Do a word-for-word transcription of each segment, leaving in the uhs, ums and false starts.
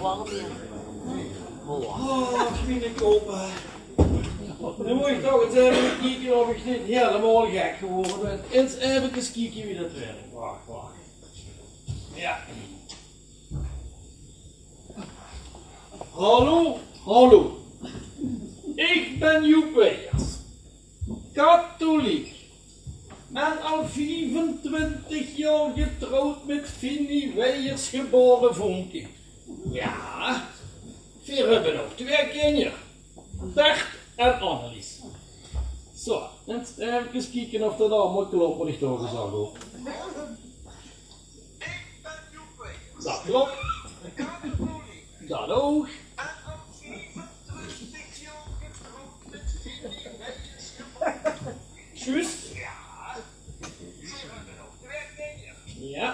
Oh, miene kop. Dan mót ich toch ins effe kieke of ich neet hielemaol gek gewore bön. Ins effe kieke wie det wirk. Wach, wach. Jao. Hallo, hallo. Ich bön Joep Weijers. Katholiek. En al viefentwintig jaor getrouwd mit Fini Weijers, gebaore Vonken. Jao, veer höbbe ouch twee kinjer. Bert en Annelies. Zo, ins effe kieke of det allemaol klop waat ich dao gezag höb. Det klop. Det ouch. Zjus. Jao.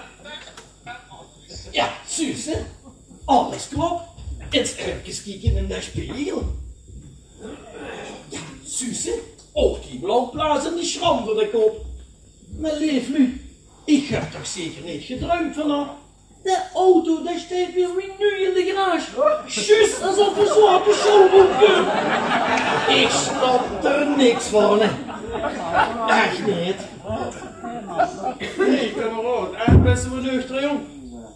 Jao, Suus, hè? Alles klop. Ins effe kieke in de spegel. Jao, Suus, hè? Ouch die blauw plaats en die sjram veur de kop. Mien leef luuj, ich höb toch zeker neet gedruimp vannach? De auto, dae steit weer wie nuuj in de garage. Zjus es of v'r zo oet de showroom kómme. Ich snap d'r niks van, hè. Ech neet. Hey, kameraod, en bès se weer nuchter, jóng?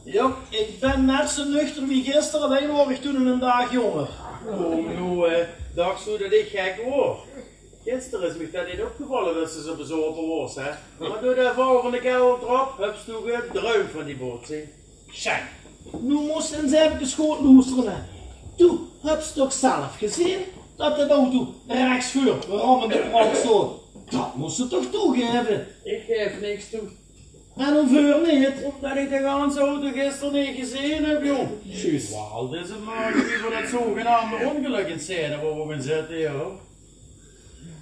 Jao, ich bön net zo nuchter wie gister, allein waor ich toen eine daag jónger. Kóm noe, hè. Dachs se det ich gek waor? Gister is mich det neet opgevalle det se zo bezaope waors, hè? Mer door de ervaring van de keldertrap höbs doe gedruimp van die botsing. Sjen, noe mós se ins effe good loestere, hè. Doe höbs toch zelf gezeen det de auto rechs veur rammend op hol stóng? Det mós se toch toegaeve? Ich gaef niks toe. En woeveur neet? Ómdet ich de ganse auto gister neet gezeen höb, jóng. Zjus. Waal, dit is 't maatje veur det zogenaamde óngelök in scène wo v'r in zitte, jao.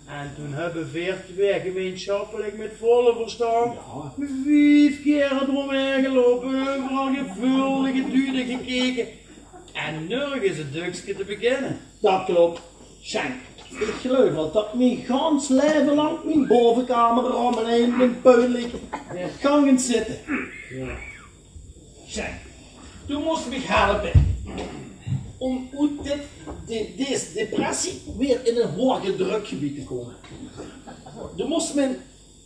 En toen höbbe veer twee gemeensjappelik mit volle versjtandj vief kier d'róm haer geloupe, euveral gevöld, geduujd, gekeke en nörges e dökske te bekinne. Det klop. Sjen, ich geluif waal det mien gans laeve lank mien bovekamer rammelein in puin ligk. Gank ins zitte. Sjen, doe mós mich helpe óm oet dit, di-, dees depressie weer in ein hoeag drökgebied te kómme. Doe mós mien,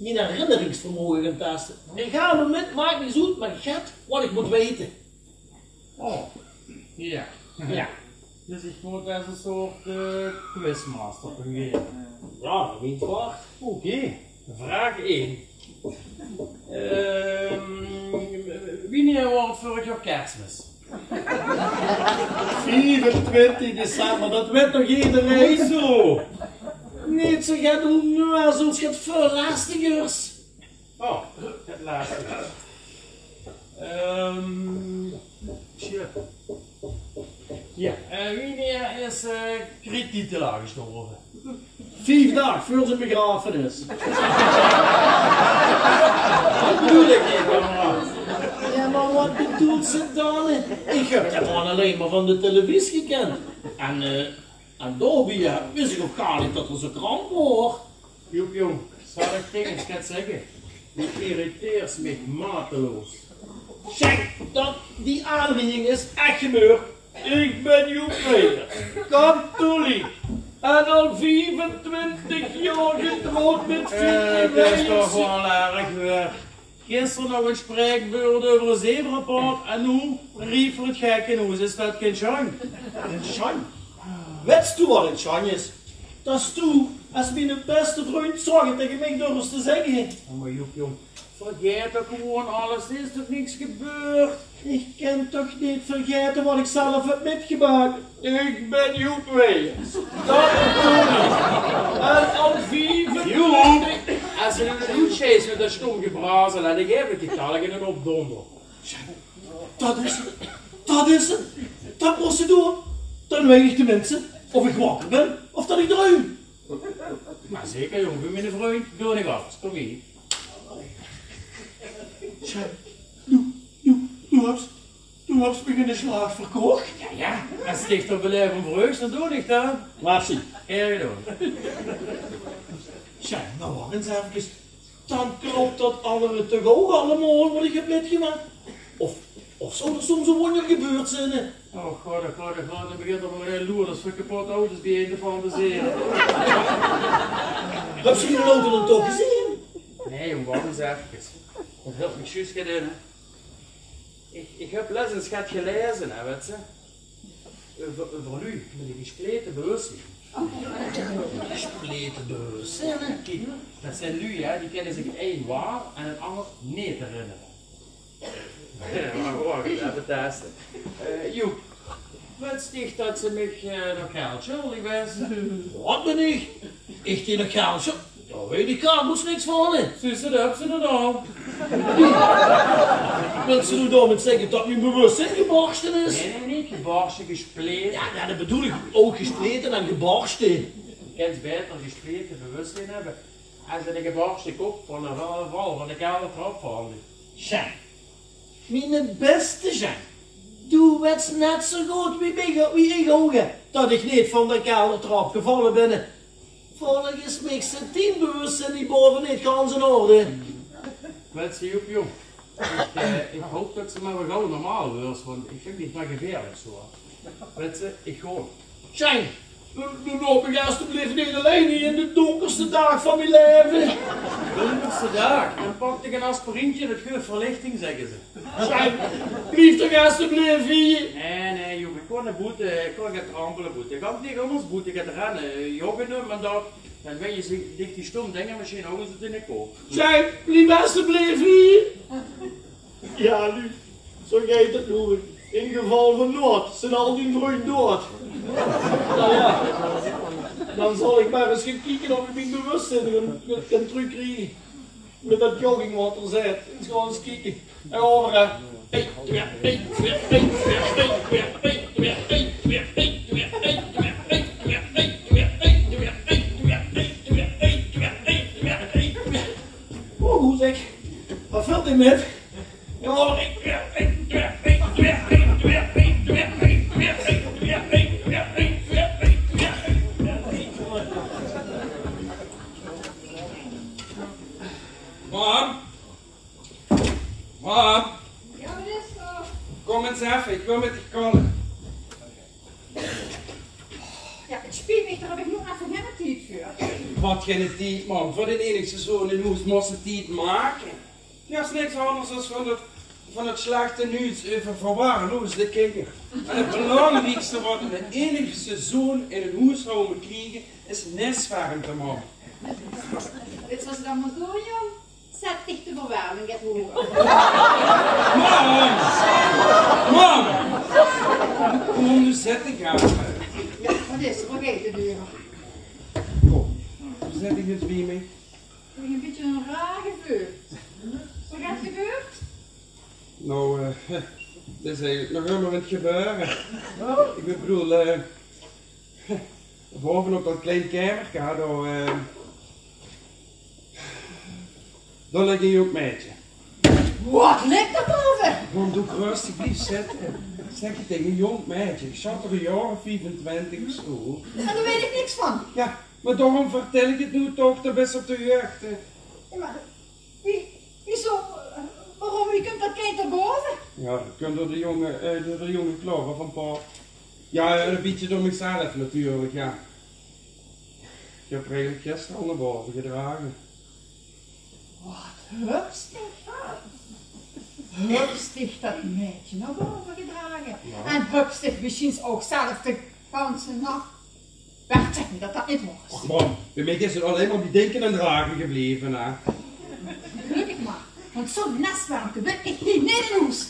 mien herinneringsvermoge gaon teste. Gaon noe mit, maak niks oet, mer get waat ich mót weite. Oh, jao. Jao. Dus ich mót es ein soort, eh, quizmaster fungere. Jao, wie 't waert. Oké. Vraag ein. Ehm, wienie waor 't vörig jaor Kersmis? Viefentwintig december, det weit toch ederein? Hoezo? Neet zo get doen, mer zoe get väöl lastigers. Oh, het laatste. Ehm, tja. Jao, eh, wienie is, eh, Griet Titelaar gestorve? Vief daag veur zien begrafenis. Det bedoel ich neet, kameraod. Jao, mer waat bedoels se dan? Ich höb dae man allein mer van de televisie gekènd. En, eh, en daobie, eh, wis ich ouch gaar neet det 'r zo krank waor. Joep, jóng, zal ich dich ins get zègke? Doe irriteers mich mateloos. Zèk, det, die aanriejing is ech gebeurd. Ich bön Joep Weijers, katholiek en al viefentwintig jaor getrouwd mit Fini Weijers. Eh, det is toch waal erg, huur. Gister nog ein spraekbeurt euver ein zebrapad en noe riep v'r 't gekkenhoes. Is det gein sjanj? Ein sjanj? Weits doe waat ein sjanj is? Det is doe, es miene bèste vrundj, zoget taenge mich durfs te zègke. Oh, mer Joep, jóng, vergaet toch gewoon alles. D'r is toch niks gebeurd? Ich kin toch neet vergaete waat ich zelf höb mitgemaak? Ich bön Joep Weijers, katholiek en al viefentwintig. Joep, es se noe neet oetsjteis mit det sjtóm gebrazel, dan gaef ich dich dalik eine opdónder. Det is 't. Det is 't. Det mós se doon. Dan weit ich tenminste of ich wakker bön of det ich druim. Mer zeker, jóng, veur miene vrundj doon ich alles. Kóm hie. Sjen, doe, doe, doe höbs, doe höbs mich in de slaag verkoch. Jao, jao, es dich d'r belaeve vreugs, dan doon ich det. Merci. Gaer gedaon. Sjen, noe wach ins efkes. Dan klop det angere toch ouch allemaol waat ich höb mitgemaak. Of, of Zou d'r soms e wónjer gebeurd zeen, hè? O god, o god, o god, dan begint d'r weer ein loerders veur kapotte auto's bie-ein te fantasere. Höbs se die auto dan toch gezeen? Nae, jóng, wach ins efkes. Det hilt mich zjus get in, hè. Ich, ich höb lèts ins get gelaeze, hè, wèts se. Euver, euver luuj mit ein gesplete bewustzeen. Gesplete bewustzeen, hè? Kiek, det zeen luuj, hè, die kinne zich ein waal en ein anger neet herinnere. Mer waat, det betaste. Eh, Joep, wèts dich det se mich, eh, nog geld sjuldig bès? Waat, bön ich? Ich dich nog geld sjul-, det weit ich gaar, mós niks van, hè. Zuus se, dao höbs se 't al. Wils se noe daomit zègke det mien bewustzeen gebarste is? Nae, nae, neet gebarste, gesplete. Jao, jao, det bedoel ich ouch, gesplete en gebarste. Kins baeter gesplete bewustzeen höbbe es eine gebarste kop van de val van de keldertrap van dich. Sjeng. Miene bèste Sjeng, doe wèts net zoe good wie ich, wie ich ouch, hè, det ich neet van de keldertrap gevalle bön. Volges mich zit dien bewustzeen hie bove neet gans in orde. Wèts se, Joep, jóng, ich, eh, ich haop det se mer weer gaw normaal weurs, want ich vinj dich mer gevieërlik zoe. Wèts se, ich gaon. Sjeng, doe, doe laots mich esteblief neet allein hie in de dónkerste daag van mien laeve. Dónkerste daag? Dan pak ich ein aspirientje, det guf verlichting, zègke ze. Sjeng, blief toch esteblief hie. Nae, nae, Joep, ich gaon nao boete, ich gaon get trampele boete. Ich gaon taenge ós boete get renne, eh, jogge, mer det, dan wèts se, dich die stóm dinge mesjien ouch ins in de kop. Sjeng, blief esteblief hie. Jao, noe, zoe geit 't noe. In geval van nood zeen al dien vrunj doad. Noe jao, dan zal ich mer ins gaon kieke of ich mien bewustzeen kan, kan trökkrieje. Mit det joggingwater zèt. Ins gaon ins kieke. En euver, eh, ein, twieë, ein, twieë, ein, twieë. Oeh, zèk. Waat vèlt hie mit? Mam? Mam? Jao, waat is d'r? Kóm ins effe, ich wil mit dich kalle. Jao, 't spiet mich, dao höb ich noe effe geine tied veur. Waat geine tied, mam? Veur d'n einigste zoon in hoes mós se tied make. Jao, is niks angers es van det, van det slechte nuuts euver verwaarloosde kinjer. En 't belangriekste waat 'nen einigste zoon in ein hoeshaoje mót kriege, is neswermte, mam. Wèts se waat se dan mós doon, jóng? Zèt dich de verwerming get hoger. Mam! Mam! Kóm, noe zèt dich effe. Jao, waat is d'r? Vergaet 't weer. Kóm, zèt dich ins bie mich. Höb ich ein bietje ein raar geveul. Waat is d'r gebeurd? Noe, eh, det is eigelik nog ummer aan 't gebeure. Ich bedoel, eh, bove op det klein kamerke, dao, eh, dao ligk ein jónk maedje. Waat ligk dao bove? Mam, doe rustig, blief zitte. Zèk 't, ein jónk maedje. Ich sjat 'r ein jaor of viefentwintig of zoe. En dao weit ich niks van. Jao, mer daorum vertèl ich 't noe toch, dan bès se op de huugde. Jao, mer wie, wieso, eh, waorum, wie kump det kind dao bove? Jao, det kump door de jónge, eh, door de jónge Clara van pap. Jao, ein bietje door mich zelf natuurlik, jao. Ich höb 'r eigelik gister al nao bove gedrage. Waat, höbs dich, höbs dich det maedje nao bove gedrage? Jao. En höbs dich mesjiens ouch zelf de ganse nach Bert, zèk neet det det neet waor is. Och, mam, bie mich is 't allein mer bie dinke en drage gebleve, hè. Gelökkig mer, want zoe'n neswermke wil ich hie neet in hoes.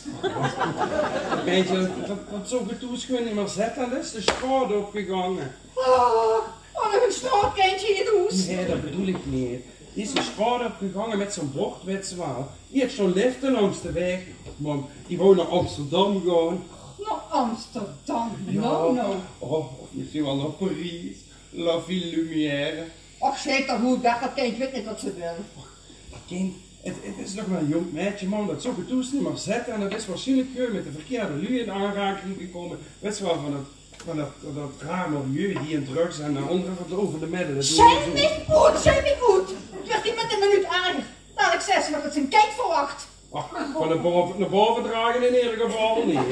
Maedje, det, det zoe getoes kóns se neet mie zètte, det is de sjtraot opgegange. Oh, oh, nog ein sjtraatkindje in hoes. Nae, det bedoel ich neet. Die is de sjtraot opgegange mit zoe'n bord, wèts se waal. Die haet zoe'n lifte langs de waeg. Mam, die wou nao Amsterdam gaon. Nao Amsterdam? Jao. Noe, noe. Oh, of mesjien waal nao Paries. La Ville Lumière. Och, sjeit d'r good, Bert, det kindj weit neet waat 't wil. Och, det kindj, 't, 't is nog mer ein jónk maedje, mam, det zoe getoes neet mie zètte. En det is waarsjienlik mit de verkeerde luuj in aanraking gekómme. Wèts se waal, van det, van det, det raar milieu, die in drugs en, eh, óngerverdovende middele doon. Sjei mich good, sjei mich good. 't Wuuert hie mit de minuut erger. Dalik zaet ze nog det ze ein kindj verwach. Ach, van de bove, nao bove drage in eder geval neet.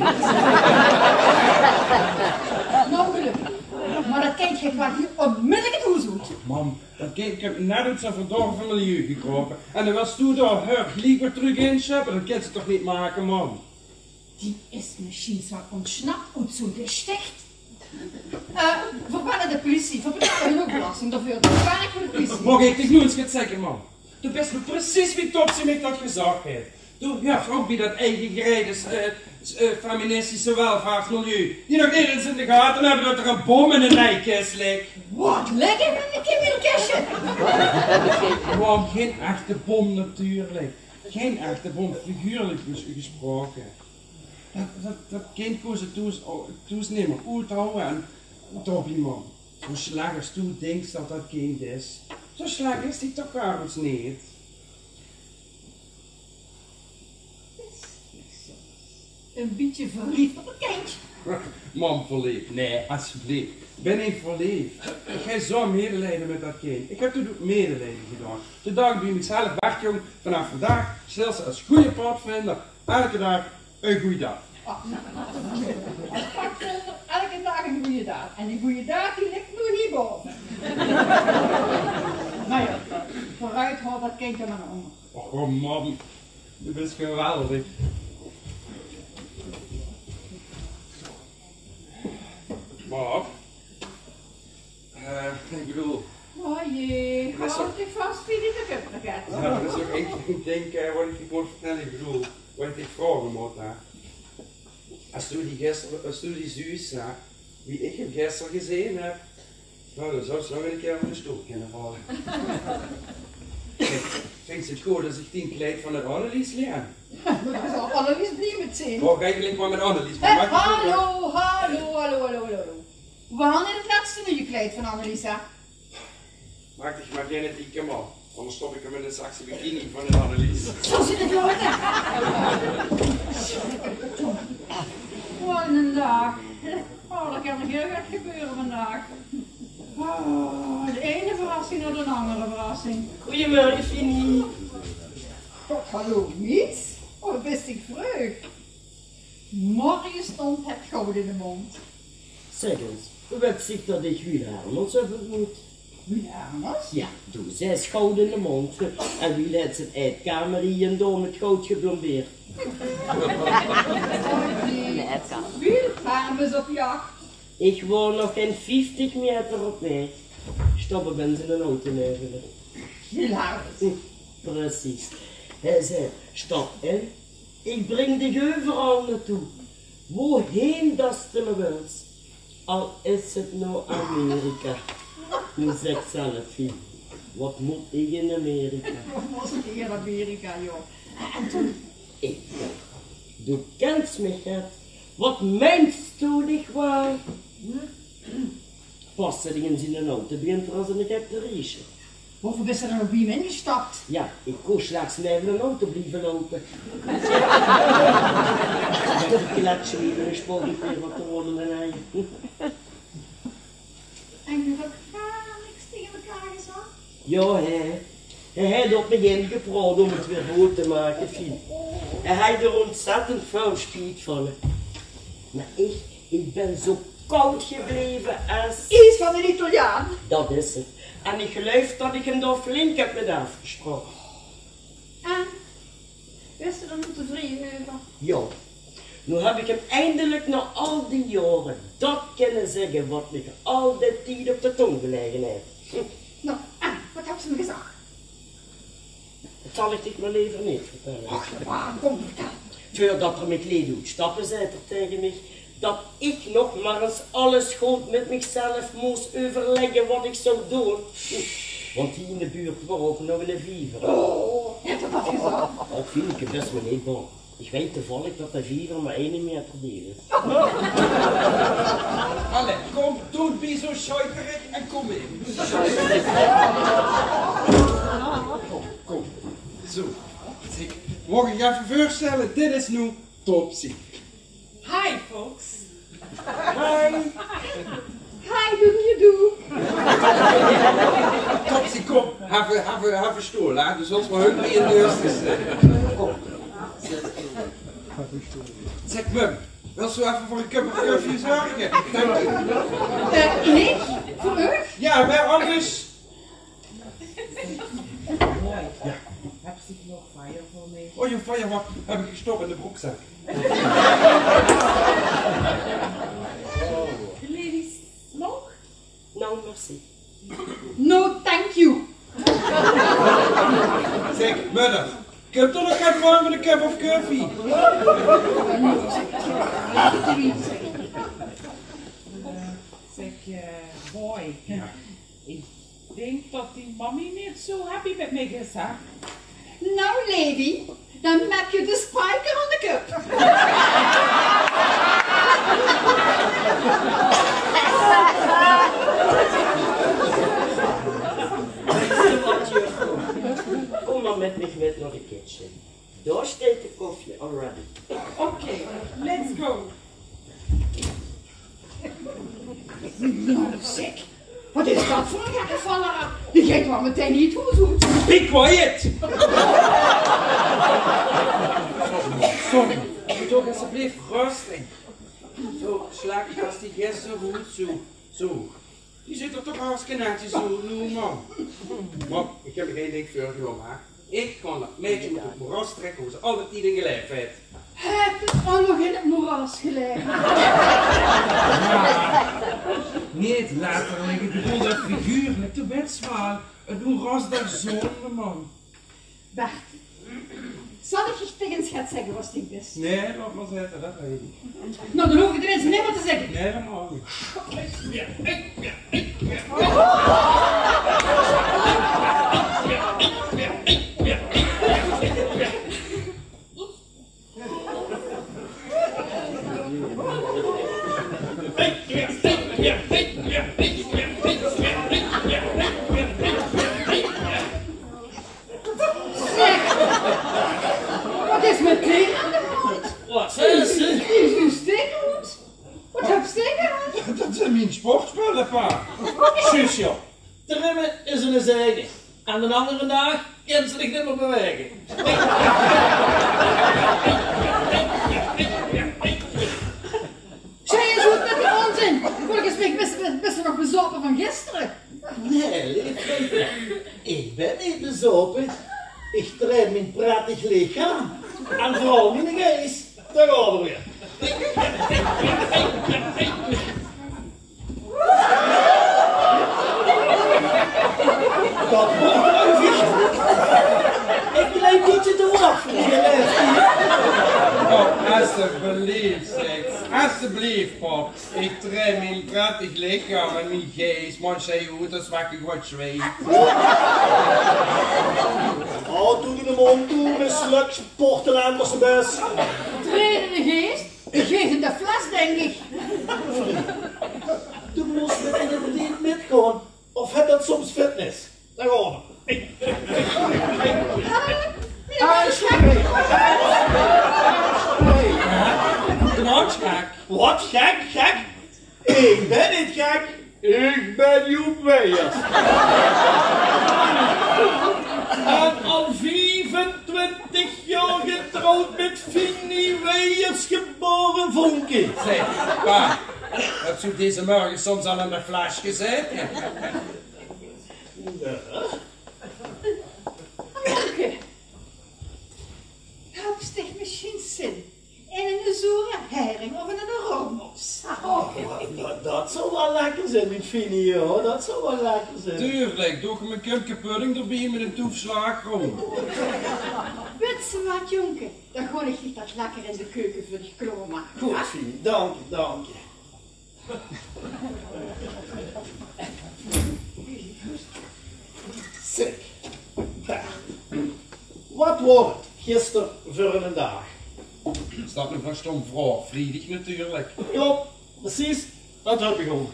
Noe, gelökkig. Mer dat kindj geit waal hie ónmiddellik 't hoes oet. Mam, dat kindj kump net oet zoe'n verdorve milieu gekrope. En dan wils doe dao häör geliek weer trök in sjöppe? Dat kins se toch neet make, mam? Die is mesjiens waal óntsnap oet zoe'n gesticht. Eh, veer belle de pliesie. Veer betale genóg belasting daoveur. Veer belle de pliesie. Maag ich dich noe ins get zègke, mam? Doe bis noe precies wie Topsy mich dat gezag haet. Doe huurs ouch bie dat eige gereide, eh, eh, feministische welvaartsmilieu. Die nog neet ins in de gate höbbe dat d'r ein bom in de neikis lik. Waat, lik in de kinderkis? Mam, gein echte bom natuurlik. Gein echte bom, figuurlik ges-, gesproke. Dat, dat, dat kindj kós se thoes, o-, thoes neet mieë oethawwe en, en daobie, mam, zoe slech es doe dinks dat dat kindj is, zoe slech is die toch gaar ins neet. Ein bietje verleef op 't kindj. Mam, verleef? Nae, esjeblief. Bin ich verleef? Ich haw zoe'n medelijden mit dat kindj. Ich höb toen ouch medelijden gedaon. Toen dach ich bie mich zelf: Bert, jóng, vanaaf vandaag sjtèls se es gooje padvinder eder daag ein gooje daag. Eder daag ein gooje daag. En die gooje daag, die lik noe hie bove. Mer jao, veuroet, haol dat kindj mer nao ónger. Och, mam, doe bis geweldig. Mam, eh, ich bedoel... O jee, haoj dich vas, Philip, ich höb nog get. Jao, dat is ouch ein dink, eh, wat ich dich wól vertèlle. Ich bedoel, wat ich dich vraoge mót, hè. Es doe die gister, es doe die zuus, hè, wie ich dich gister gezeen höb, noe, dan zóws se nog ein kier van de stool kinne valle. Vinjs se 't good es ich dien kleid van de Annelies leen? Dao zal Annelies blie mit zeen. Och, eigelik mer mit Annelies. Hé, mer hallo, hallo, hallo, hallo, hallo. Wannieër waor 't lètste nuuj kleid van Annelies, hè? Maak dich mer geine dikke man, angers stop ich 'm in de Saxe bikini van de Annelies. Zoe zit 't waal. Wat 'nen daag. O, d'r kan nog hieël get gebeure vandaag. O, de eine verrassing nao de angere verrassing. Gojemörge, Fini. Och, hallo, Miets. O, wat bis dich vreug. Morge stóng 't goud in de móndj. Zèk ins, wèts dich dat ich Wiel Hermans höb óntmoet? Wiel Hermans? Jao, doe zaes goud in de móndj. En Wiel haet zien eetkamer hie en dao mit goud geplombeerd. Wiel Hermans op jach. Ich waor nog gein vieftig maeter op waeg. Stap op in zienen auto naeve mich. Wiel Hermans. Precies. Hae zag: stap in. Ich bring dich euveral naotoe. Wohein das te mer wils. Al is 't nao Amerika. Noe zèk zelf, Fien, wat mót ich in Amerika? Wat mót ich in Amerika, jao. En toen? Ich dach: doe kins mich net. Wat meins doe dich waal? Pas zit ich in zienen auto, begint 'r as eine gek te riesje. Woveur bis se dan ouch bie 'm ingestap? Jao, ich kós sjlechs naeve 'nen auto blieve loupe. Mit 'n kletsje wie 'ne spookveer op de wonde. En geer höb gaar niks taenge mekaar gezag? Jao, hè. Hae haet op mich ingepraot óm 't weer good te make, Fien. Hae haet d'r óntzèttend väöl spiet van. Mer ich, ich bön zoe kaod gebleve es ies van 'nen Italiaan. Dat is 't. En ich geluif dat ich 'm dao flink höb mit aafgesjpraoke. En? Bis se d'r noe tevreje euver? Jao. Noe höb ich 'm eindelik nao al die jaore dat kinne zègke wat mich al dae tied op de tóng gelaege haet. Noe, en, wat höbs se 'm gezag? Dat zal ich dich mer lever neet vertèlle. Och, jao, kóm, vertèl. Veurdat 'r mich leet oetstappe, zaet 'r taenge mich dat ich nog mer ins alles good mit mich zelf mós euverlègke wat ich zou doon. Want hie in de buurt waor ouch nog 'ne viever. Oh, haet 'r dat gezag? Och, Fieneke, bis mer neet bang. Ich weit toevallig dat de viever mer eine maeter deep is. Allee, kóm, doot neet zoe sjuiterig en kóm in. Kóm, kóm. Zoe. Zèk, maag ich dich effe veurstèlle? Dit is noe Topsy. Hi, folks. Hi. Hi, doedeliedoe. Topsy, kóm, effe, effe, effe stool, hè. Doe zóls waal hungrig in de hus zitte. Kóm. Zeg, mum, wils doe effe veur ein cup of koffie zörge? Dank dich. Eh, ich? Veur uch? Jao, mer anges. Mooi. Jao. Höbs doe nog fire veur mich? Oh, die fire, wach, höb ich gestop in de broekzak. Lady Smoke? No mercy. No, thank you. Zeg, mudder, kump d'r nog get veur ein cup of koffie? Zeg, eh, boy. Jao. Ich dink det dien mammy neet zo happy mit mich is, hè? Nou, lady, dan maak ich de spijker aan de kop. Weits se waat, juffrouw? Kóm mer mit mich mit nao de kitchen. Dao steit de koffie already. Oké, let's go. Nou, zeg. Waat is det veur ein gekke falleraar? Die geit waal metein hie 't hoes oet. Be quiet! Sorry. Doot toch esjeblief rustig. Zo, slek es die gister good, zo. Zo. Die zit d'r toch hartstikke netjes oet, noe man. Mer ich höb mich ein dink veurgenómme, hè. Ich gaon det maedje oet 't moeras trèkke wo ze altied in gelaeve haet. Haet 't ouch nog in 't moeras gelaege? Neet letterlik, ich bedoel det figuurlik. Doe wits waal, 't moeras, dao zónde, man. Bert, zal ich dich toch ins get zègke, waat ich wis? Nae, laot mer zitte, det weit ich. Nou, dan hoof ich 't nimmer te zègke. Nae, det maag neet. Zeg, waat is mit dich aan de hand? Waat zaes se? Is doe stik oet? Waat höbs dich aan? Det zeen mien sportspulle, pa. Zjus, jao. Trimme is 'ne zege. En d'n angere daag kins se dich nimmer bewaege. Zeg ins, waat is det veur ónzin? Volges mich bis, bis, bis se nog bezaope van gister. Nae, leef kindje, ich bön neet bezaope. Ich train mien prettig lichaam. En veural miene geis. Dao gaon v'r weer. Det waor leuk. Ich bön ein bietje te hoeg veur die laeftied. Oh, esjeblief, zeg. Esjeblief, pap. Ich train mien prettig lichaam en mien geis, man, sjei oet, det is waal good zweit. Oh, doot de mónd toe, mislök sportelaar es se bis. Train de geis? De geis in de fles, dink ich. Doe mós mit in de tied mitgaon. Of haet det soms fitness? Dao gaon v'r. Alsjeblieft. Alsjeblieft. Waat gek, gek? Ich bön neet gek. Ich bön Joep Weijers. En al viefentwintig jaor getrouwd mit Fini Weijers, gebaore Vonke. Zeg, pa, höbs doe dees mörge soms al aan de fles gezaete? Nae. Anke, höbs dich mesjiens zin in 'ne zoere haring of in 'ne rookmos? Oh, det, det zou waal lekker zeen, mien Fini, jao. Det zou waal lekker zeen. Tuurlik, doot ich mien kumke pudding d'rbie mit 'n toef slaagroom. Wits se waat, jongke? Dan gaon ich dich det lekker in de keuke veur dich klaormake, hè? Good, Fini. Dank dich, dank dich. Zeg, waat waor 't gister veur 'nen daag? Is det noe veur 'n stom vraog? Vriedig natuurlik. Klop, precies. Det höb ich ouch.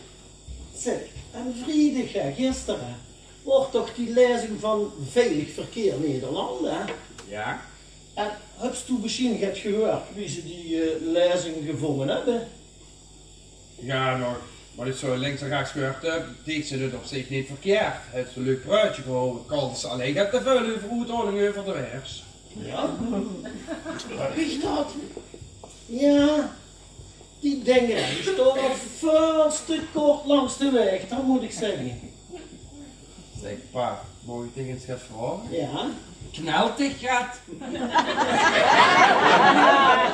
Zeg, en vriedig, hè, gister, hè, waor toch die laezing van Veilig Verkeer Nederland, hè? Jao. En höbs doe mesjiens get gehuurd wie ze die, eh, laezing gevónje höbbe? Jao, noe, waat ich zo links en rechs gehuurd höb, deeg ze 't op zich neet verkeerd. Haet ze 'n leuk pruitsje gehawwe. Kals se allein get te väöl euver oethaolinge euver de waeg. Jao? Höb ich dat? Jao, die dinger, die staon al väöl te kort langs de waeg, dat mót ich zègke. Zèk, pa, maag ich dich ins get vraoge? Jao? Knelt dich get?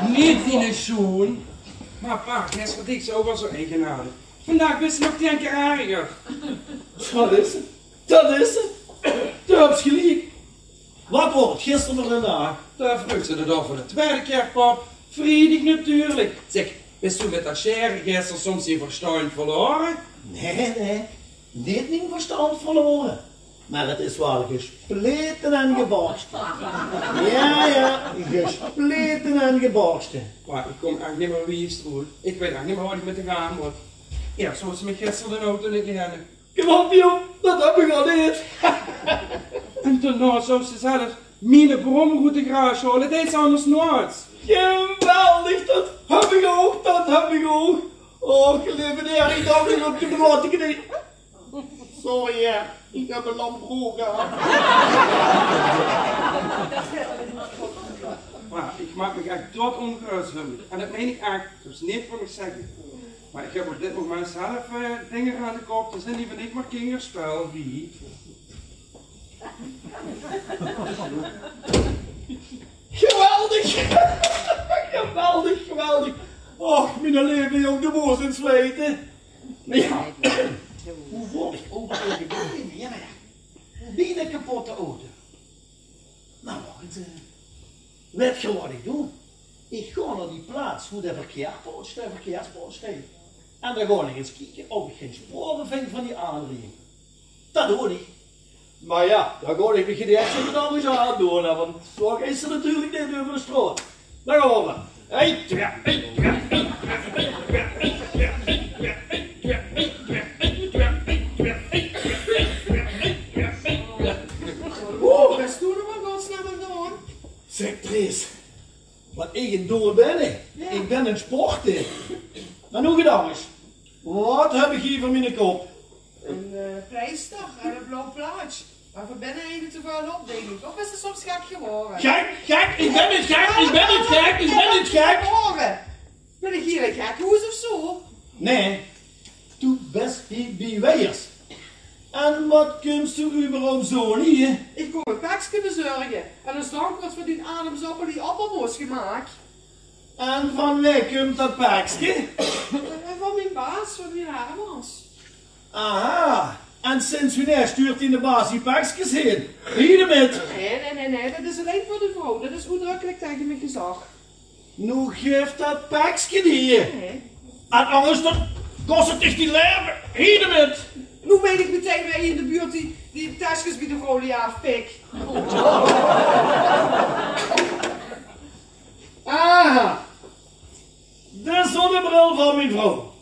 Neet diene sjoon. Mer pa, gister deegs se ouch al zo eigenaardig. Vandaag bis se nog tien kier erger. Dat is 't. Dat is 't. Doe höbs geliek. Wat waor 't gister veur eine daag? Dao vreugs se dich dat veur de twiede kier, pap. Vriedig natuurlik. Zèk, bis doe mit dat sjere gister soms dien verstand verlaore? Nae, nae. Neet mien verstand verlaore. Mer 't is waal gesplete en gebarste. Jao, jao, gesplete en gebarste. Mer ich kóm ech neet mieë wies, Roel. Ich weit ech neet mieë wat ich mit dich aan mót. Iers wouws se mich gister d'n auto neet liene. Kóm op, jóng, dat höb ich al neet. En daonao zouws se zelf miene brommer oet de garage haole, deis se angers noeits. Geweldig, dat höb ich ouch, dat höb ich ouch. Och, leeve Heer, ich dank uch op de blote knie. Sorry, hè, ich höb ein lam brook gehad. Mer ich maak mich ech doeongerös, Hummie. En dat mein ich ech, dus neet veur mich zègke. Mer ich höb op dit moment zelf, eh, dinger aan de kop, die zeen neet mieë kingerspel, wie. Geweldig! Geweldig, geweldig! Och, mien leeve jóng, doe mós ins weite. Mer jao, wie waor ich ouch alweer? Jao, mer jao. Bie de kapotte auto. Noe, wach ins, eh, weit geer wat ich doon? Ich gaon nao die plaats wo de verkeerspaal, de verkeerspaal steit. En dan gaon ich ins kieke of ich gein spore vinj van die aanriejer. Dat doon ich. Mer jao, dan gaon ich mich gein extra gedanke aandoon, hè, want zo geis se natuurlik neet euver de straot. Dan gaon v'r. Ein, twee, ein, twee, ein, twee, ein, twee. Oeh, wat bès doe noe in godsnaam aan 't doon? Zèk, Tries, wat ich aan 't doon bèn, hè? Jao. Ich bèn aan 't sporte. Mer noe get angers. Wat höb ich hie veur miene kop? Ein, eh, pleister en ein blauw plaatsj. Mer veer binne eigelik te väöl op, dink ich. Of is 't soms gek gewore? Gek, gek, ich bèn neet gek, ich bèn neet gek, ich bèn neet gek. Gewore? Bin ich hie in ein gekhoes of zo? Nae, doe bès hie bie Weijers. En wat kums doe überhaupt zo hie? Ich kóm ein pekske bezörge. En es dank waert veur dien Adamsappel die appelmoos gemaak. En van wae kump dat pekske? Eh, van mien baas, van Wiel Hermans. Aha, en sinds wienie stuurt diene baas die pekskes hie? Hie d'rmit. Nae, nae, nae, nae, dat is allein veur de vrouw. Dat is oetdrökkelik taenge mich gezag. Noe gaef dat pekske hie. Nae. En angers dan kos 't dich dien laeve. Hie d'rmit. Noe weit ich metein wae hie in de buurt die, die teskes bie de vrouwluuj aafpik. Aha. De zonnebril van mien vrouw.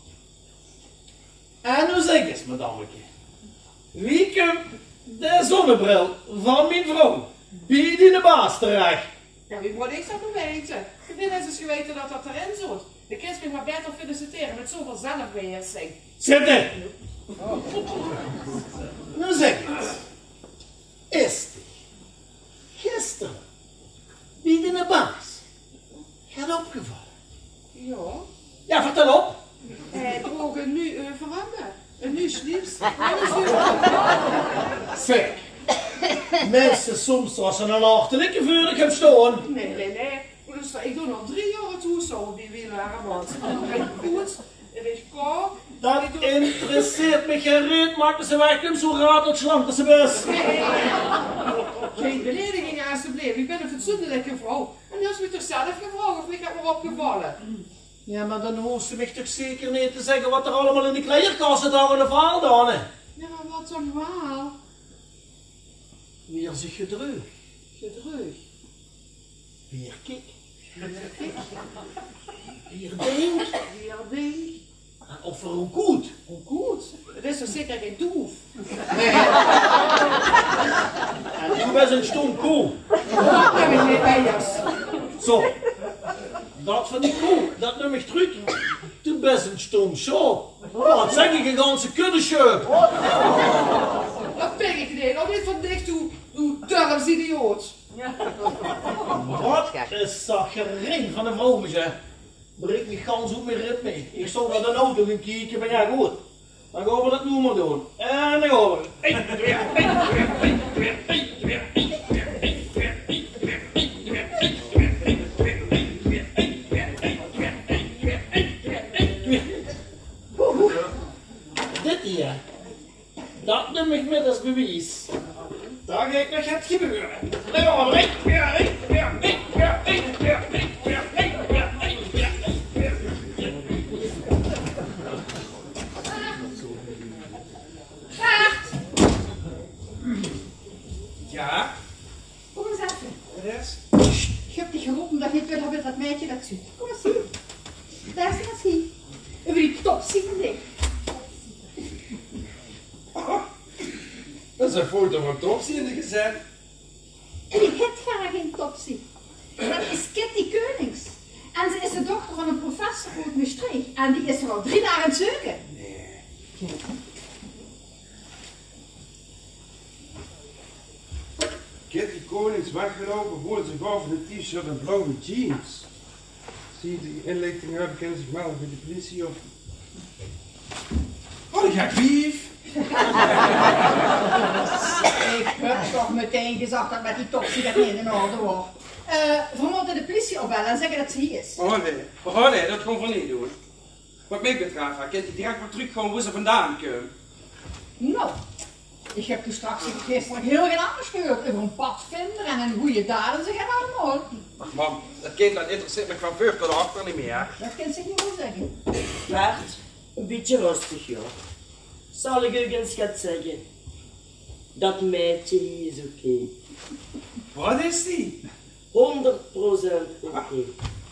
En noe zèk ins, madammeke, wie kump de zonnebril van mien vrouw bie diene baas terech? Jao, wie mót ich dat noe weite? Ich höb neet ins geweite dat dat d'rin zoot. De kins mich mer baeter felicitere mit zoväöl zelfbeheersing. Zitte! Noe zèk ins. Is dich gister bie diene baas get opgevalle? Jao. Jao, vertèl op. Hae droog ein nuuj euverhemd, ein nuuj slips. Zèk, mins se soms waal ins ein achterlike veur dich höbs staon? Nae, nae, nae. Mer luuster, ich doon al drie jaor 't hoeshaoje bie Wiel Hermans. Ich poets, ich kaok. Dat interesseert mich gein reet, maak det se wegkums, wie ratelslank det se bès. Gein belediging, alstublieft. Ich bèn ein fatsoenlike vrouw. En doe höbs mich toch zelf gevraog of mich get waor opgevalle. Jao, mer dan hoofs se mich toch zeker neet te zègke waat d'r allemaol in de kleierkas zit, hange of aandaan, hè? Jao, mer waat dan waal? Wie 'r zich gedreug. Gedreug? Wie 'r keek. Wie 'r keek. Wie 'r dink. Wie 'r dink. En of 'r ouk koet. Ouk koet? 't Is toch zeker gein doef? Nae. En doe bès ein stom koe. Dat höb ich neet bie ós. Zo. Dat van die koe, dat num ich trök. Doe bès ein stom sjaop. Waat zèk ich, ein ganse kudde sjaop. Dat pik ich neet. Ouch neet van dich, doe, doe dörpsidioot. Wat is dat gerin van de vrouw, zeg. Brik mich gans oet mien ritme. Ich zou nao de auto gaon kieke, mer jao, good. Dan gaon v'r dat noe mer doon. En dan gaon v'r. Ein, twee, ein, twee, ein, twee, ein, twee, ein, twee. Dit hie. Dat num ich mit es bewies. Dao geit nog get gebeure. Let op, hè. Bert! Jao? Kóm ins effe. Waat is? Ich höb dich gerope ómdat ich neet wil höbbe det det maedje det zuut. Kóm ins hie. Dao is ins hie. Euver die Topsy van dich. Oh, det is ein foto van Topsy in de gezèt. En ich höb gaar gein Topsy. Det is Kitty Keunings. En ze is de dochter van eine professor oet Mestreech. En die is d'r al drie daag aan 't zeuke. Nae. Kitty Konings weggeloupe, woeël ze gaof in ein T-shirt en blauwe jeans. Zie die inlichting höbbe, kinne ze zich melde bie de pliesie of... Wat ein gek wief! Ich höb toch metein gezag det mit die Topsy det neet in orde waor. Eh, veer mótte de pliesie opbelle en zègke det ze hie is. Oh nae, oh nae, det gaon veer neet doon. Wat mich betröf, kint die direk weer trökgaon woe ze vandaan kump. Noe, ich höb toen straks gister hiel get angers gehuurd euver eine padvinder en eine goeie daad en zoe get allemaol. Ach mam, det kind, det interesseert mich van veur tot achter neet mieë. Det kint zich noe waal zègke. Bert, ein bietje röstig, jao. Zal ich uch ins get zègke? Det maedje hie is oké. Wat is die? Hónderd procent oké.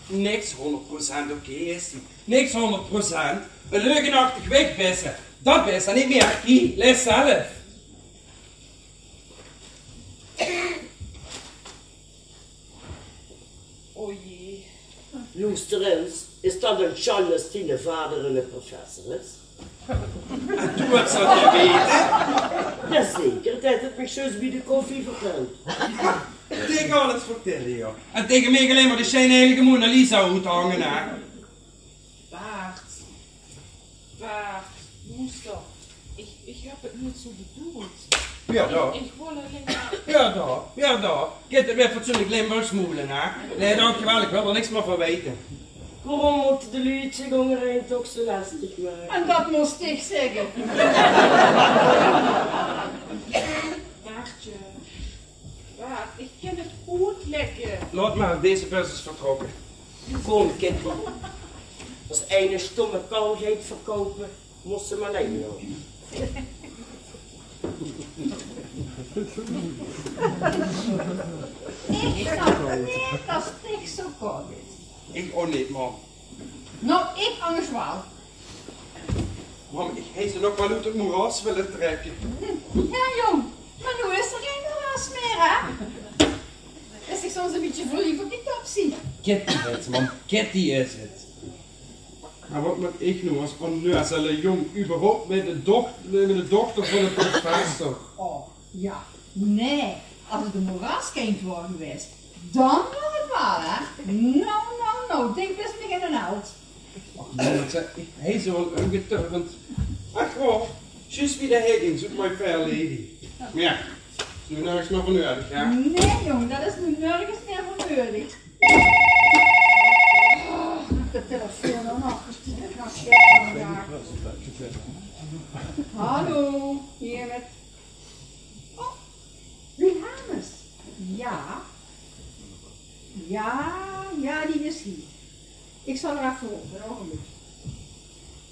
Niks hónderd procent oké is die. Niks hónderd procent. Ein leugenachtig wicht bis se. Det bis se neet mieë. Hie, laes zelf. O jee. Loester ins, is det ein sjande es diene vader eine professor is? En doe höbs det geweite? Jao zeker, dae haet 't mich zjus bie de koffie vertèld. Dae kan alles vertèlle, jao. En taenge mich allein mer de sjijnheilige Mona Lisa oethange, hè. Bert. Bert, Loester, ich, ich höb 't neet zoe bedoeld. Jao, dao. Ich, ich wol allein mer... Jao, dao. Jao, dao. Kint 't weer fatsoenlik Limburgs moele, hè? Nae, dank dich waal, ich wil d'r niks mieë van weite. Waorom mótte de luuj zich óngerein toch zoe lestig make? En det mós ich zègke. Bertje, Bert, ich kin 't oetlègke. Laot mer, deze bus is vertrokke. Kóm, Kitty. Es eine stómme kal geit verkoupe, mós se mer allein gaon. Ich snap neet det dich zoe kwaod bis. Ich ouch neet, mam. Noe, ich angers waal. Mam, ich haw ze nog waal oet 't moeras wille trèkke. Jao, jóng, mer noe is d'r gein moeras mieë, hè? Is dich soms ein bietje verleef op die Topsy? Kitty is 't, mam, Kitty is 't. Mer wat mót ich noe es onneuzele jóng überhaupt mit de doch-, mit de dochter van eine professor? Oh, jao. Nae, es 't ein moeras-kind waor gewaes, dan waor 't waal, hè? No, no, no, dink bis mich geine held. Och, man, wat zèk ich, hae is waal ómgeturnd. Ach, goh, zjus wie de Higgins oet My Fair Lady. Mer jao, is noe nörges mieë veur neudig, hè? Nae, jóng, det is noe nörges mieë veur neudig. Oh, de telefoon dan nog. Hallo, hie mit... Oh, Wilhelmus. Jao. Jao, jao, die is hie. Ich zal 'r effe rope, ein ougenblik.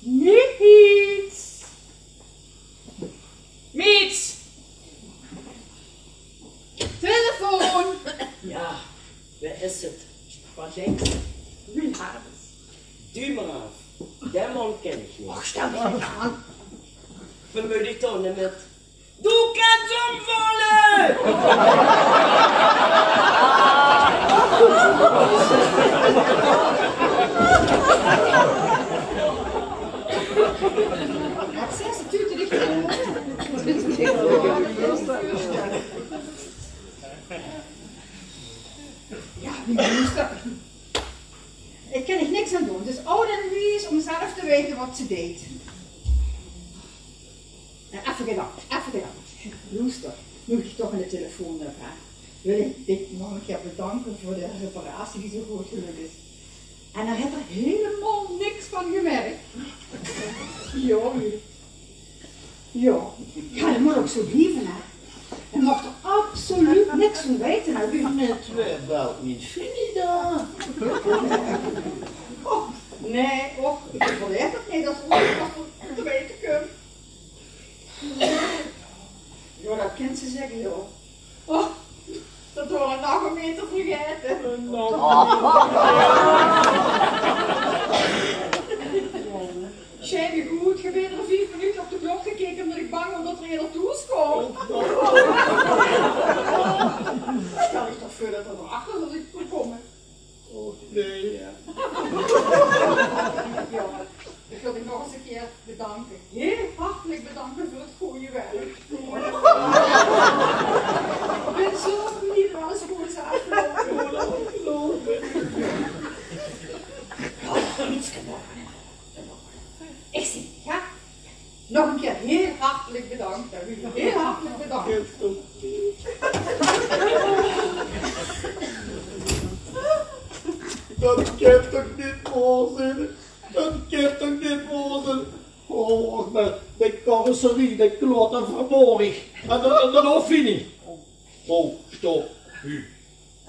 Miets! Miets! Telefoon! Jao, wae is 't? Wat dinks se? Wilhelmus. Duum 'r aaf. Dae man kin ich neet. Och, stel dich neet aan. Waat mót ich dan d'rmit? Doe kins ómvalle! Wat zaes se, tuut dich? Kan ich niks aan doon. Ze is aud en wies óm zelf te weite wat ze deit. En effe gedach, effe gedach. Loester, noe ich toch aan de telefoon höb, hè. Wil ich dich nog ein kier bedanke veur de reparatie die zo good gelök is. En dao haet 'r hielemaol niks van gemerk. Jao, jao. Jao, det mót ouch zo blieve, hè. Hae maag d'r absoluut niks van weite, hè. Mit wae belt mien Fini dao? Och, nae, och, ich verwacht 't neet det 'r ooit nog te weite kump. Jao, det kènt ze zègke, jao. Och, det waor 'n nagemeter vergaete. Sjei, wie good, geer bènt d'r vief minute op de klok gekeke, ómdet ich bang waor det 'r eerder thoes kwaam. Stel ich toch veur det 'r d'r achter zól kómme. Och, nae, jao. Jao, ich wil dich nog ins ein kier bedanke. Hiel hartelik bedanke veur 't gooj werk. Ich bön zo blie det alles good is aafgeloupe. Ich zeen, jao. Nog ein kier hiel hartelik bedank, Ruud. Hiel hartelik bedank. Det kènt toch neet waor zeen? Det kènt toch neet waor zeen? Oh, wach mer, de carrosserie, de kloot en vermoor ich. En dan, en dan Fini. Oh, stop.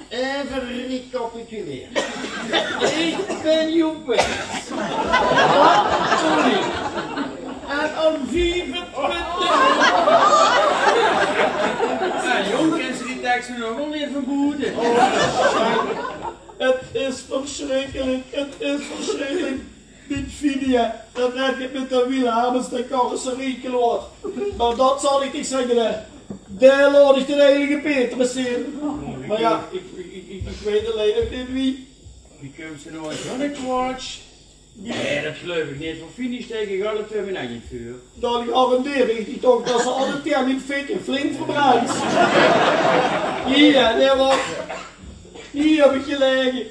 Eve recapitulere. Ich bön Joepes. Tony. En óm viefentwintig. Jao, jóng, kèns se die teks noe nog neet van boete? 't Is versjrikkelik, 't is versjrikkelik. Mien Fini, det haet mit de Wiel Hermans de carrosserie kloot. Mer det zal ich dich zègke, hè. Dae laot ich d'n heilige Petrus zeen. Mer jao, ich, ich, ich, ich weit allein nog neet wie. Wie kums se noe aan zoe'n kwatsj? Nae, det geluif ich neet. Veur Fini steek ich alle twee mien henj in 't veur. Dan garandeer ich dich toch det se alle twee mien fik flink verbrèns. Hie, nae, wach. Hie höb ich gelaege.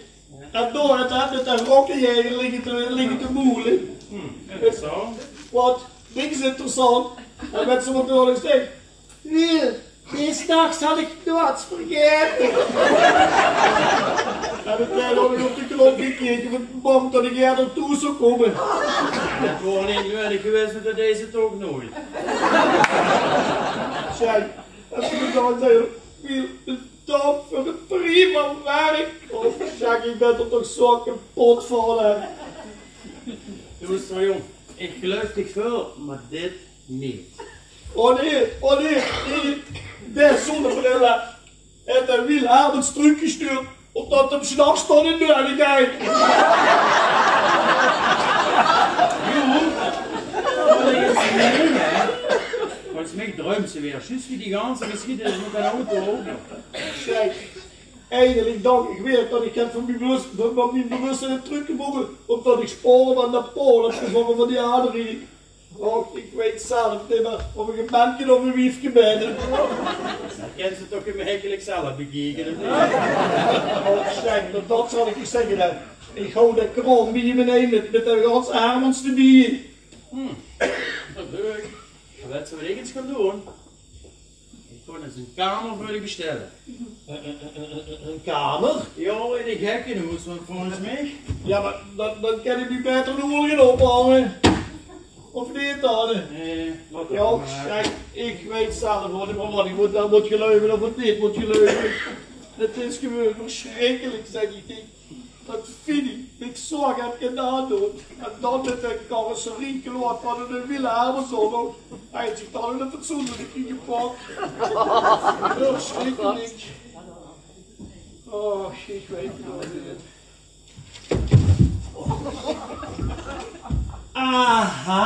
En dao haet 'r mit de rokkenjaeger ligke te, ligke te moele. Hm, interessant. Wat? Niks interessant. En wèts se wat d'r nog zag? Wiel, dees nach zal ich noeats vergaete. En 't haet ouch nog op de klok gekeke, want bang det ich eerder thoes zów kómme. Det waor neet nuuedig gewaes, want det deis se toch noeats. Sjeik, en toen ich dan zag, Wiel, bedank veur 't prima werk. Och, Sjaak, ich bön d'r toch zo kepot van, hè. Doe, jóng, ich geluif dich väöl, mer dit neet. O nae, o nae, nae, dae zonnebril, hè. Haet de Wiel Hermans trökgesjtuurd, ómdet 'r 's nachs dan in de hel geit. Jao, volges mich druims se weer, zjus wie die ganse gesjiedenis mit d'n auto ouch. Sjeik, eindelik dach ich weer det ich 't van mien bewus-, van, van mien bewustzeen trökgemoke, ómdet ich spore van de Paul höb gevónje van die aanrieding. Och, ich weit zelf neet mie of ich ein menke of ein wiefke bön. Det kèns se toch gemakkelik zelf bekieke, of neet? Och, Sjaak, det, det zal ich dich zègke, hè. Ich haw de kraom bie mich mit, mit de ganse Hermans d'rbie. Hm, det leuk. Waat zów ich ins gaon doon? Ich gaon ins ein kamer veur dich bestelle. Ein, ein, ein, ein, ein kamer? Jao, in ein gekkenhoes, want volges mich. Jao, mer dan, dan kin ich mich baeter noe waal gaon ophange. Of neet dan? Nae, laot 't mer. Jao, kiek, ich weit zelf waal neet mie wat ich mót, dan mót geluive of ich neet mót geluive. 't Is gewoon versjrikkelik, zèk ich dich. Det Fini mich zoe get kin aandoon. En dan mit de carrosserie kloot van de Wiel Hermans ouch nog. Hae haet zich dan in 't fatsoenlike gepak. Versjrikkelik. Och, ich weit 't neet. Aha!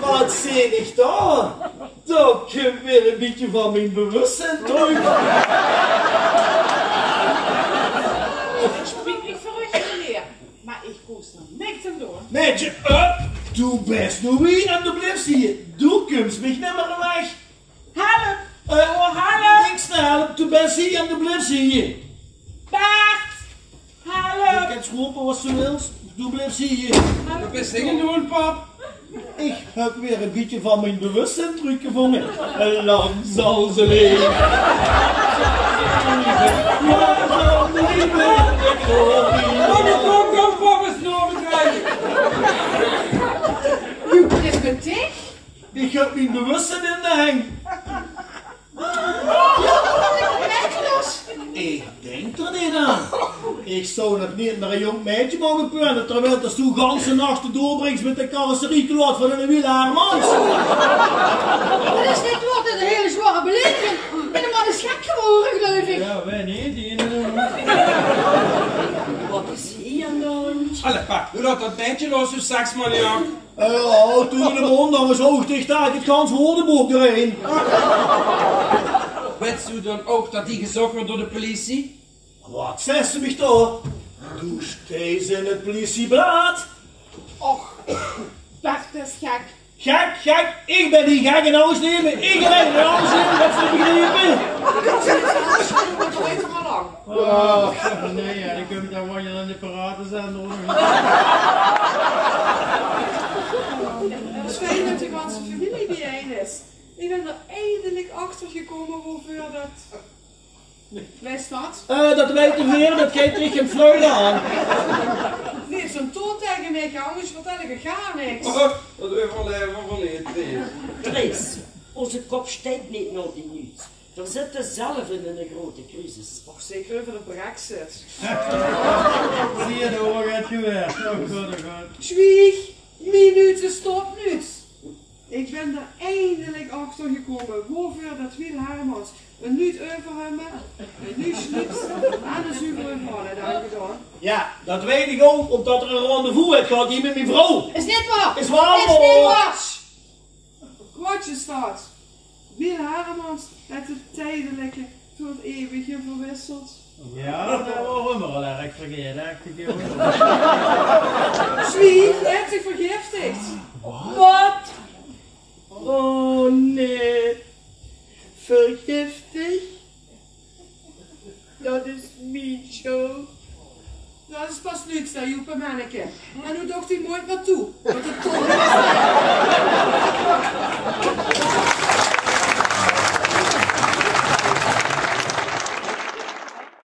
Wat zeen ich dao? Dao kump weer ein bietje van mien bewustzeen trök. Ich spreek neet veur uch, meneer, mer ich kós d'r niks aan doon. Maedje, eh, doe bös noe hie en doe blifs hie. Doe kums mich nimmer weg. Help! Eh, oh, help! Niks te helpe, doe bös hie en doe blifs hie. Bert! Help! Kèns rope wat se wils, doe bliefs hie. Wat bis dich aan 't doon, pap? Ich höb weer e bietje van mien bewustzijn trökgevónge. En lang zal ze leve. Lang zal ze leve. Kóm, kóm, kóm, pap, is nog ein. Doe bis mit dich? Ich höb mien bewustzijn in de heng. Ich dink d'r neet aan. Ich zou nog neet nao e jónk meidje moge peune, terwiel det doe de ganse nach doorbringks mit de carrosserie kloat van eine Wiel Hermans. Det is neet waor, det is ein hiel zwaor belaediging. En de man is gek gewore, geluif ich. Jao, weit neet, die in de... Wat is hie aan de hand? Allee, pap, doe laot det meidje los, doe seksmaniak. Eh, oh, toen de mond, dan zoog ich dich dao 't gans woordebook d'rin. Wèts doe dan ouch det die gezoch weurt door de politie? Wat zaes se mich dao? Doe steis in 't politieblaad. Och, Bert is gek. Gek, gek, ich bön hie gek in alles neme. Ederein in alles neme, det is te begripe. Och, nae, jao, dan kump dao waal aan de piratezender. Fijn det de ganse femilie biejein is. Ich bön d'r eindelik achter gekómme woveur det... Weit se det? Eh, det weite veer, det geit dich gein fluit aan. Neet zo'n toon taenge mich, angers vertèl ich gaar niks. Det euverlaeve veer neet, Tries. Tries, ózze kop steit neet nao die nuuts. Veer zitte zelf in ein groete crisis. Och, zeker euver de brexit. Zieë, dao waor 't gewaes. Oh god, oh god. Zwieg, mien nuuts is dien nuuts. Ich bön d'r eindelik achter gekómme woveur det Wiel Hermans ein nuuj euverhemd, ein nuuj slips en ein zuvere bril haet aangedaon. Jao, det weit ich ouch, ómdet d'r ein rendez-vous haet gehad hie mit mien vrouw. Is neet waor. Is waor. Is neet waor. Kwartje staat. Wiel Hermans haet 't tiedelike veur 't eeuwige verwisseld. Jao, det waor ummer al erg vergeet, hè? Zwieg, hae haet zich vergiftig. Wat? Oh nae. Vergiftig? Det is mien sjöld. Det is pas nuuts, det joepe menneke. En noe doch ich, mót ich mer toe. Wat ein tol.